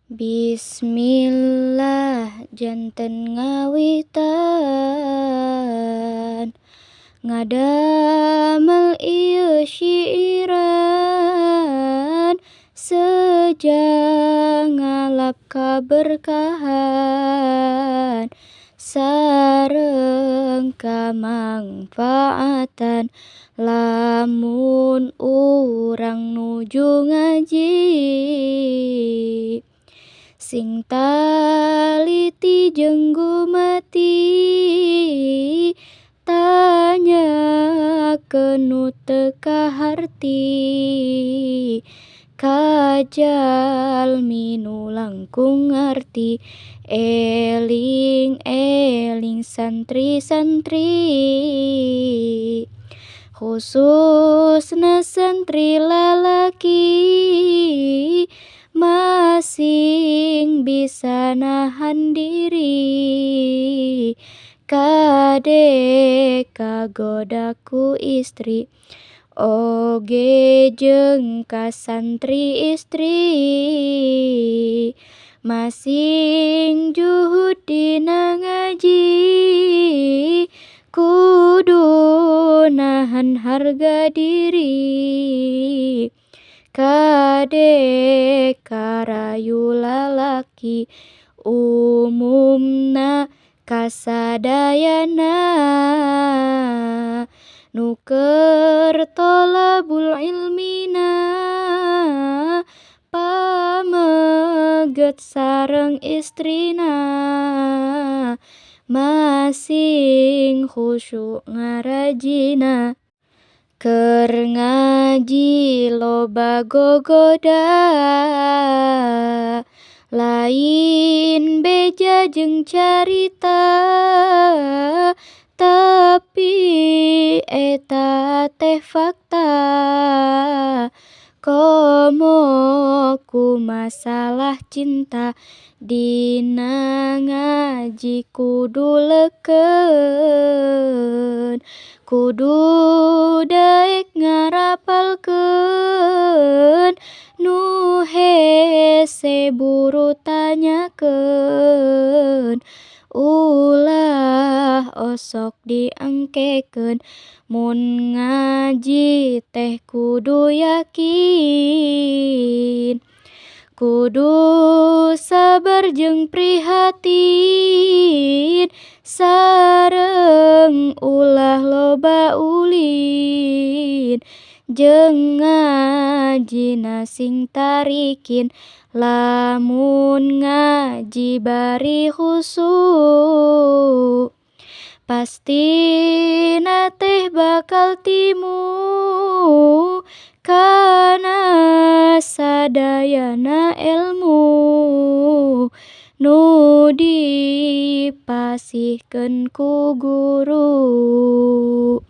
Bismillah janten ngawitan ngadamel ieu syiiran seja ngalap kaberkahan sareng kamangfaatan. Lamun urang nuju ngaji, sing taliti jeung gumati, tanyakeun nu teu kaharti ka jalmi nu langkung ngarti. Eling-eling santri-santri, khususna santri lalaki, masing bisa nahan diri, kade kagoda ku istri oge jeung ka santri istri. Masing juhud dina ngaji, kudu nahan harga diri, kade karayu lalaki umumna kasadayana nu keur tholabul ilmina, pameget sareng istrina, masing khusyu ngarajina. Keur ngaji loba gogoda, lain beja jeung carita, tapi eta teh fakta, komo ku masalah cinta. Dina ngaji kudu leukeun, kudu daek ngarapalkeun, nu hese buru tanyakeun, ulah osok diengkekeun. Mun ngaji teh kudu yakin, kudu sabar jeung prihatin, sareng ulah loba ulin, jeung ngajina sing tarikin. Lamun ngaji bari khusu, pastina teh bakal timu kana sadayana elmu nu dipasihkeun ku guru.